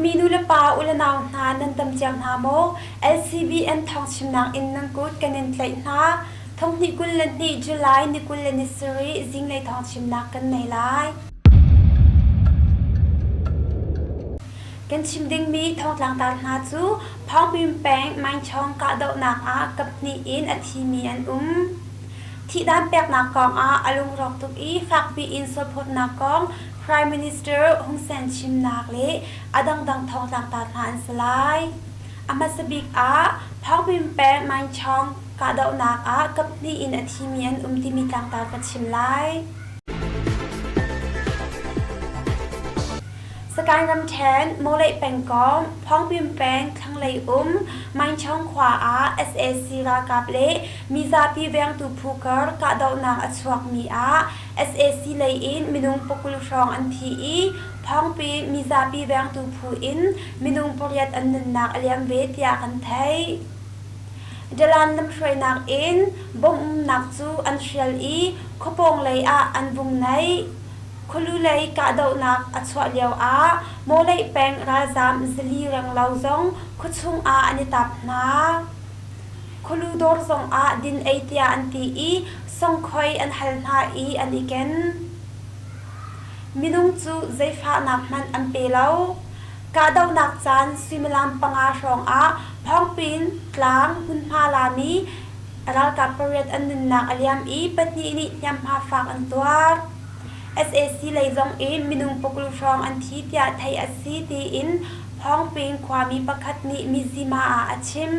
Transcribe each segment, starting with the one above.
Dawtmi nulepa ulenau hna nan dam cio hna maw? LCBN thawngchimnak in nan kut kan in tlaih hna. Thonghnih 22 July ni 27 zinglei thawngchimnak kan nei lai. Kan chim dingmi thawngtlangtar hna cu Phawngpin peng Mainchawng kahdohnak ah kaphnih in a thimi an um. Thihdan peknak kong ah a lungrawk tuk i fakpi in sualphawtnak kong Prime Minister Hun Sen chimnak le a dangdang thawngtlangtar hna an si lai. A hmasa bik ah Phawngpin peng Mainchawng kahdohnak ah kaphnih in a thimi an um timi tlangtar ka chim lai. Sagaing ramṭhen, Mawleih pengkomh, Phawngpin peng thlanglei um Mainchong khua ah sac ralkap le mizapi vengtu phu kar kahdohnak a chuakmi ah sac lei in minung pakul hrawng an thi i Phawngpin mizapi vengtu phu in minung pariat an nunnak a liam ve tiah kan theih. Dalan lamhruainak in bomb umnak cu an hrial i khuapawng lei ah an vung naih. Khualu lei kahdohnak a chuah lioah Mawleih peng ralzaam zali renglo zong khuachung ah an i tap hna. Khualu dawr zongah din ei tiah an ti i songkhoi an hal hna i an i ken. Minung cu zei fahnak hmanh an pe lo. Kahdohnak caan suimilam panga hrawngah Phawngpin tlang hmunhma lami ralkap pariat an nunnak a liam i pahnih nih hliamhma fak an tuar. Sac lei zong in minung pakul hrawng an thi tiah theih a si tiin Phawngping khuami pakhat nih Mizzima ah a chim.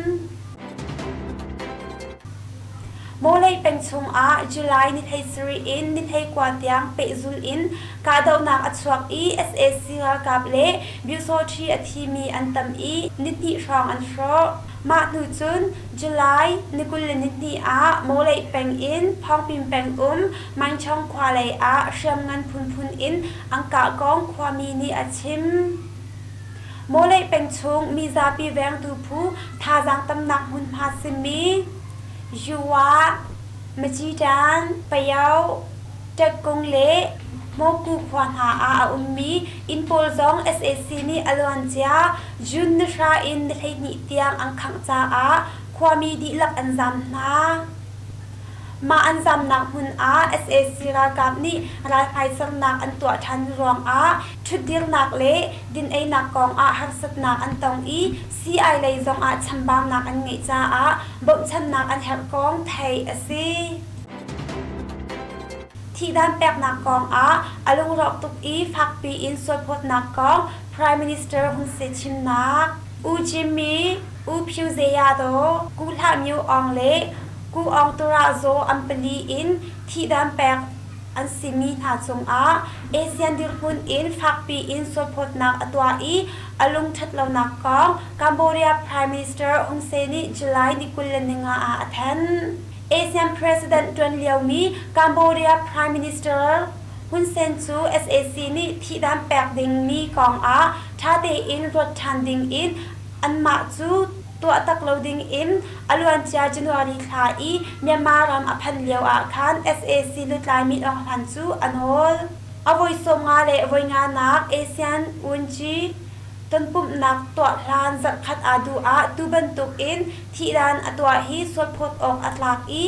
Mawleih peng chungah July ni 17 in ni 19 tiang pehzulh in kahdohnak a chuak i sac ralkap le Byusawṭhi a thimi an tam i nihnih hrawng an hrawh. Mah hnu cun July ni 22 ah Mawleih peng in Phawngpin peng um Mainchong khua lei ah hriamngan phunphun in an kah kong khuami nih a chim. Mawleih peng chung mizapi vengtu phu thazaang tamnak hmunhma simi Yuwa, Macitan, Payau, Ṭekkung le Hmawku khua hna ah a ummi inn pawl zong sac nih a luancia June ni hra in ni 12 tiang an khangh caah khuami dihlak an zaam hna. Mah an zamnak hmun ah sac ralkap nih ralhmaisernak an tuah ṭhan ruangah ṭhutdirnak le din-einak kong ah harsatnak an tong i sii-ai lei zongah chambaunak an ngeih caah bawmhchanhnak an herh kong theih a si. Thihdan peknak kong ah a lungrawk tuk i fakpi in sualphawtnak kong Prime Minister Hun Sen chimnak. U Jimmy, U Phyu Zeya Daw, Ku Hlah Myo Aung le Ku Aung Tura Zaw an pali in thihdan pek an simi hna cungah ASEAN dirhmun in fakpi in sualphawtnak a tuah i a lung ṭhatlonak kong Cambodia Prime Minister Hun Sen nih July ni 25 ah a thanh. ASEAN President ṭuan liomi Cambodia Prime Minister Hun Sen cu sac nih thihdan pek dingmi kongah ṭha tein ruat ṭhan dingin anmah cu tuah tak lo dingin a luancia January thla i Myanmar ram a phanh lio ah khan sac lutlai Min Aung Hlaing cu a nawl. A voi 50 le voi nganak ASEAN Wunci tonpumhnak tuah hlan zarhkhat aa duh ah tu bantuk in thihdan a tuah hi sualphawt awk a tlak i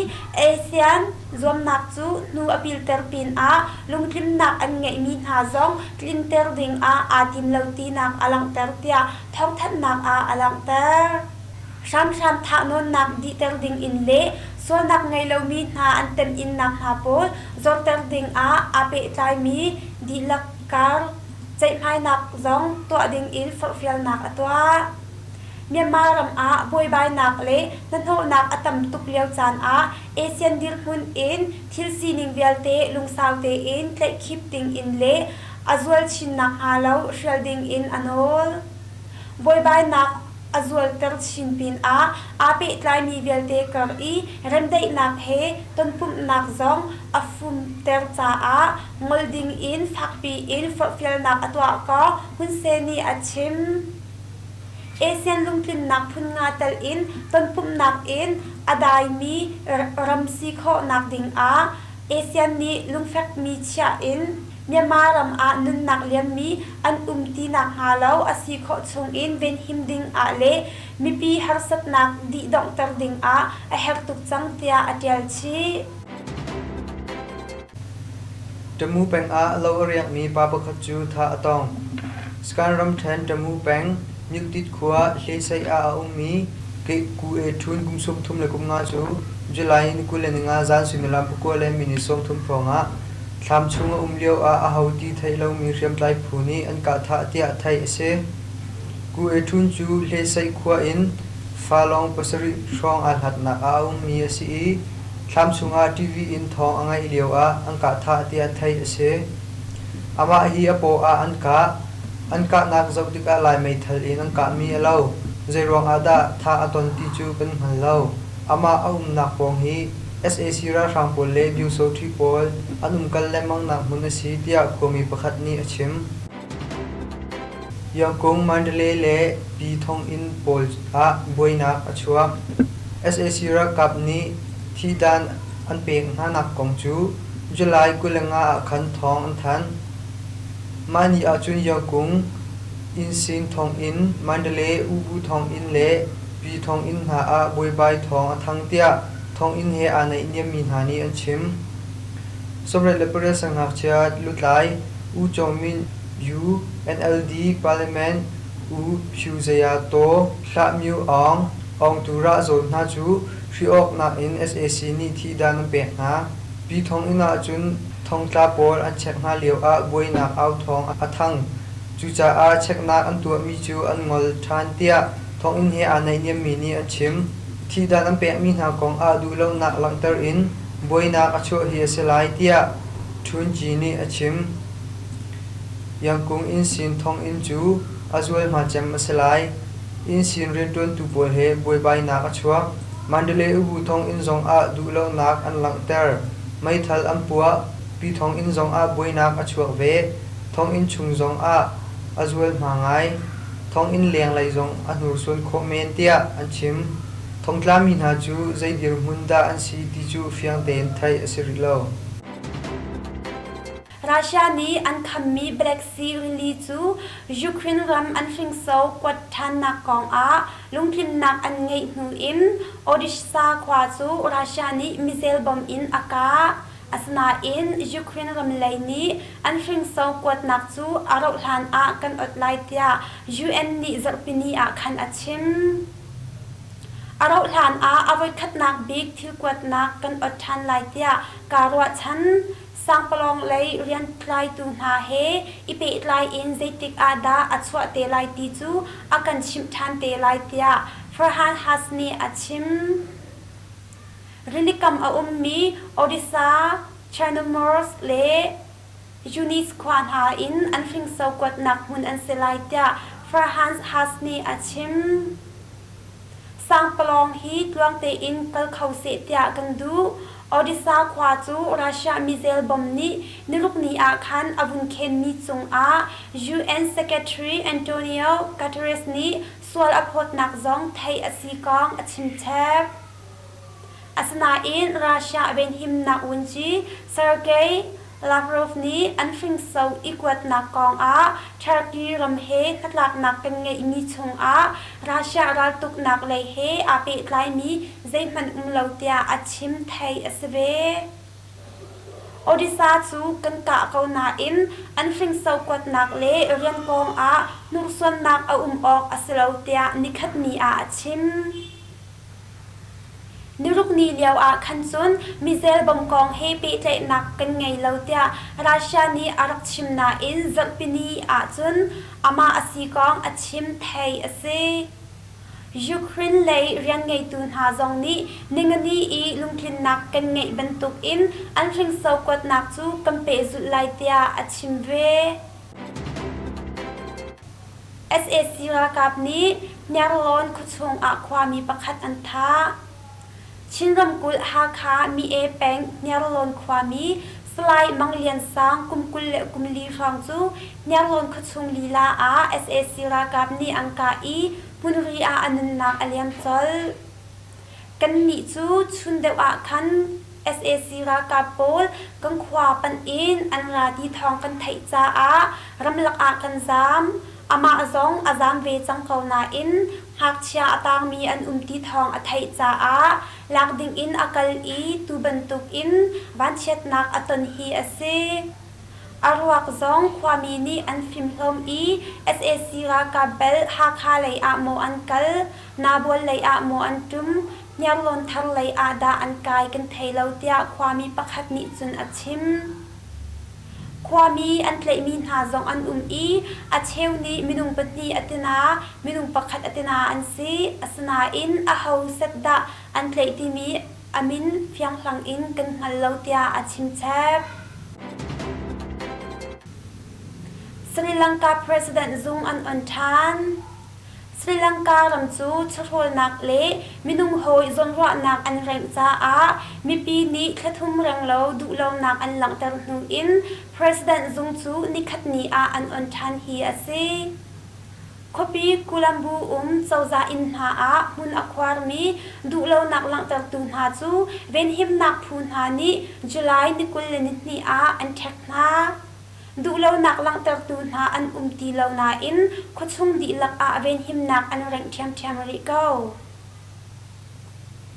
ASEAN zuamnak cu hnu a pilter pinah lungtlinnak an ngeihmi hna zong tlinter ding ah aa tim lo tinak a langhter tiah thawngthanhnak ah a langhter. Hramhram thahnawnnak dihter ding in le sualnak ngei lomi hna an temhinnak hna pawl zorter ding ah aa pehtlaimi dihlak kar ceihmainak zong tuah ding in forhfialnak a tuah. Myanmar ram ah buaibainak le hnahnawhnak a tam tuk lio caan ah ASEAN dirhmun in thil sining vialte lungsau tein tlaihkhip ding in le a zual chin nakhnga lo hrial ding in a nawl. Buaibainak a zualter chin pinah aa pehtlaimi vialte kar i remdaihnak he tonpumhnak zong a fumter caah ngol ding in fakpi in forhfialnak a tuah kong Hun Sen nih a chim. ASEAN lungtlinnak phun nga tel in tonpumhnak in a daimi ram si khawhnak dingah ASEAN nih lungfekmi chiah in Myanmar ram ah nunnak liammi an um ti nakhnga lo a si khawh chungin venhim ding ah le mipi harsatnak dih donghter ding ah a herh tuk cang tiah a ṭial chih. Tamu peng ah lo a riakmi pa pakhat cu thah a tong. Skan ramṭhen Tamu peng Myuktit khua Hlesei ah a ummi Kue Htun kum 35 cu July ni 25 zan suimilam 9:30 hrawng ah thlam chung a um lioah aho ti theih lomi hriamtlai phu nih an kah thah tiah theih a si. Kue Htun cu Hlesei khua in falong 7 hrawng aa hlatnak ah a ummi a si i Thlam chungah TV in thawng a ngaih lioah an kah thah tiah theih a si. Amah hi a paw ah an kah. An kahnak zoh tikah Lai meithal in an kahmi a lo. Zeiruang ah dah thah a ton ti cu kan hngal lo. Amah a umnak pawng hi sac ralhrang pawl le Pyusawṭhi pawl an umkal lengmangnak hmun a si tiah khuami pakhat nih a chim. Yangkung, Mandalay le Pi thonginn pawl ah buainak a chuak. Sac ralkap nih thihdan an pek hnanak kong cu July 25 ah khan thawng an thanh. Mah ni ahcun Yangkung, Insein thonginn, Mandalay Ubu thonginn le Pi thonginn hna ah buaibai thawng a thang tiah thonginn he aa naihniammi hna nih an chim. 28 siangngakchia lutlai U Kyaw Min Yu, NLD Parliament U Phyu Zaya Taw, Hlah Myo Aung, Aung Tu Rah Zawl hna cu hri awknak in sac nih thihdan an pek hna. Pi thonginn ah cun thongtla pawl an check hna lioah buainak authawng a thang. Cucaah checknak an tuahmi cu an ngol ṭhan tiah thonginn he aa naihniammi nih an chim. Thihdan an pekmi hna kong ah duhlonak langhter in buainak a chuah hi a si lai tiah Htun Ci nih a chim. Yangkung innsin thonginn cu a zualhma cem a si lai. Innsin rianṭuantu pawl he buaibainak a chuak. Mandalay Ubu thonginn zongah duhlonak an langhter. Meithal an puah. Pi thonginn zongah buainak a chuak ve. Thonginn chung zongah a zualhma ngai. Thonginn lenglei zong a hnursuan khawh men tiah an chim. Thongtlami hna cu zei dirhmun dah an si ti cu fiang tein theih a si rih lo. Russia nih an khammi Black Sea rili cu Ukraine ram an hringso kuat ṭhannak kongah lungtlinnak an ngeih hnu in Odessa khua cu Russia nih missile bomb in a kah. Asinain Ukraine ram lei nih an hringso kuatnak cu a rauhhlan ah kan ot lai tiah UN nih zarhpini ah khan a chim. A rauhhlan ah a voikhatnak bik thil kuatnak kan ot ṭhan lai tiah kaa ruahchan. Sangpalawng lei riantlaitu hna he i pehtlai in zeitik ah dah a chuah te lai ti cu a kan chimh ṭhan te lai tiah Farhan Has nih a chim. Rilikam a ummi Odisha, Chernomorsk le Eunice khua hna in an hringso kuatnak hmun an si lai tiah Farhan Has nih a chim. Sangpalawng hi tluang tein kal kho seh tiah kan duh. Odisha khua cu Russia missile bomb nih nirukni ah khan a vun khenmi cungah UN Secretary Antonio Guterres nih sual a phawtnak zong theih a si kong a chim chap. Asinain Russia venhimnak vunci Sergei Lavrov nih an hringso i kuatnak kongah Turkey ram he hnatlaknak kan ngeihmi chungah Russia raltuknak lei he aa pehtlaimi zeihmanh um lo tiah a chim theih a si ve. Odisha cu kan kah ko nain an hringso kuatnak le rian kongah hnursuannak a um awk a si lo tiah nikhatni ah a chim. Nirukni lio ah khan cun missile bomb kong he pehtlaihnak kan ngei lo tiah Russia nih a rak chim nain zarhpini ah cun amah a si kong a chim theih a si. Ukraine lei rianngeitu hna zong nih ningani i lungtlinnak kan ngeih bantukin an hringso kuatnak cu kan pehzulh lai tiah a chim ve. Sac ralkap nih Hniarlawn khuachung ah khuami pakhat an thah. Chin ramkulh Hakha Mi-e peng Hniarlawn khuami Salai Mang Lian Sang kum 24 hrawng cu Hniarlawn khuachung lila ah sac ralkap nih an kah i hmunri ah a nunnak a liam colh. Kannih cu chun deuh ah khan Sac ralkap pawl kan khua panh in an ra ti thawng kan theih caah ramlak ah kan zaam. Amah zong a zaam ve cang ko nain ngakchia a tangmi an um ti thawng a theih caah lak dingin a kal i tu bantukin vanchiatnak a ton hi a si. A ruak zong khuami nih an fimhlawm i sac ralkap bel Hakha lei ah maw an kal, Nabual lei ah maw an ṭum, Hniarlawn thar lei ah dah an kai kan thei lo tiah khuami pakhat nih cun a chim. Khuami an tlaihmi hna zong an um i a cheu nih minung pahnih a tina, minung pakhat a tina an si. Asinain aho set dah an tlaih timi a min fianghlang in kan hngal lo tiah a chimchap. Sri Lanka President zung an on ṭhan. Sri Lanka ram cu chawhrawlnak le minung hawi zawnruahnak an rengh caah mipi nih thlathum renglo duhlonak an langhter hnu in President zung cu nikhatni ah an on ṭhan hi a si. Khuapi Colombo um cozah inn hna ah hmun a khuarmi duhlonak langhtertu hna cu venhimnak phu hna nih July ni 22 ah an ṭhek hna. Duhlonak langhtertu hna an um ti lo nain khuachung dihlak ah venhimnak an rengh ṭhiamṭhiam rih ko.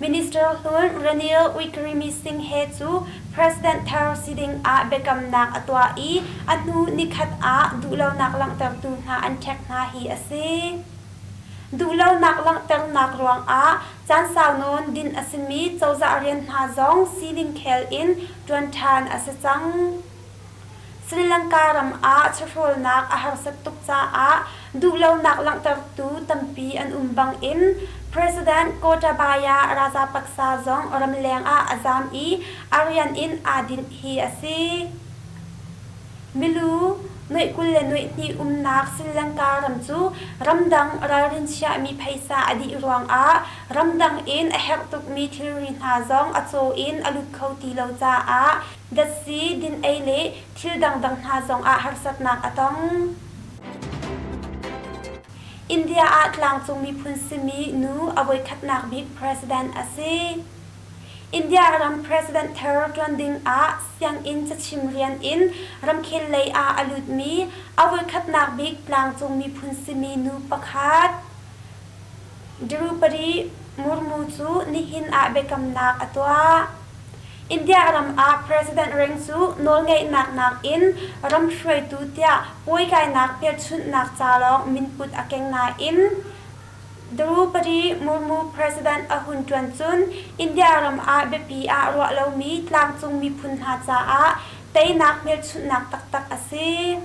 Minister hlun Ranil Wickremesinghe cu President thar si ding ah biakamnak a tuah i a hnu nikhat ah duhlonak langhtertu hna an ṭhek hna hi a si. Duhlonak langhternak ruangah caan sau nawn din a simi cozah rian hna zong sining khel in ṭuan ṭhan a si cang. Sri Lanka ram ah chawhrawlnak a harsat tuk caah duhlonak langhtertu tampi an um bangin President Gotabaya Rajapaksa zong ramleng ah a zaam i a rian in aa dinh hi a si. Milu nuaih 22 umnak Sri Lanka ram cu ramdang ralrin chiahmi phaisa a dih ruangah ramdang in a herh tukmi thilri hna zong a caw in a lut kho ti lo caah Datsi, din-ei le thil dangdang hna zongah harsatnak a tong. India ah tlangcung miphun simi nu a voikhatnak bik president a si. India ram president thar ṭuan dingah sianginn cachim rian in ramkhel lei ah a lutmi a voikhatnak bik tlangcung miphun simi nu pakhat Droupadi Murmu cu nihin ah biakamnak a tuah. India ram ah President reng cu nawlngeihnak nakin ram hruaitu tiah pawikainak hmelchunhnak ca lawng minput a keng nain Droupadi Murmu President a hun ṭuan cun India ram ah biapi ah ruah lomi tlangcung miphun hna caah teinak hmelchunhnak taktak a si.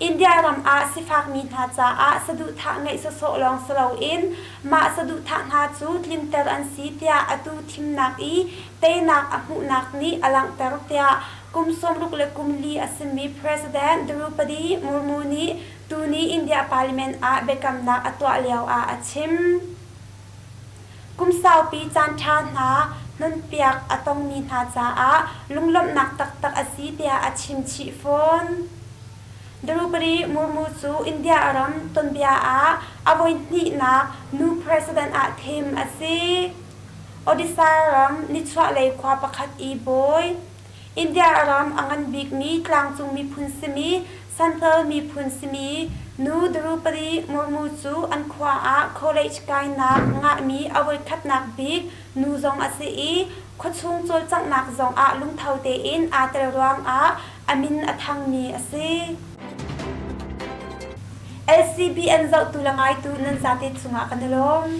India ram ah sifakmi hna caah saduhthah ngeih sawsawh lawng si loin mah saduhthah hna cu tlinter an si tiah atu thimnak i teinak a hmuhnak nih a langhter tiah kum 64 a simi President Droupadi Murmu nih tuni India Parliament ah biakamnak a tuah lioah a chim. Kum saupi caanṭha hna hnonpiak a tongmi hna caah lunglawmhnak taktak a si tiah a chim chih fawn. Droupadi Murmu cu India ram tuanbia ah a voihnihnak nu president ah thim a si. Odisha ram nichuahlei khua pakhat i bawi, India ram a ngan bikmi tlangcung miphun simi Santhal miphun simi nu Droupadi Murmu cu an khua ah college kainak ngahmi a voikhatnak bik nu zong a si i khuachung cawlcanghnak zong ah lungtho tein aa tel ruangah a min a thangmi a si. LCBN zohtu le ngaitu nan zate cungah kan i lawm.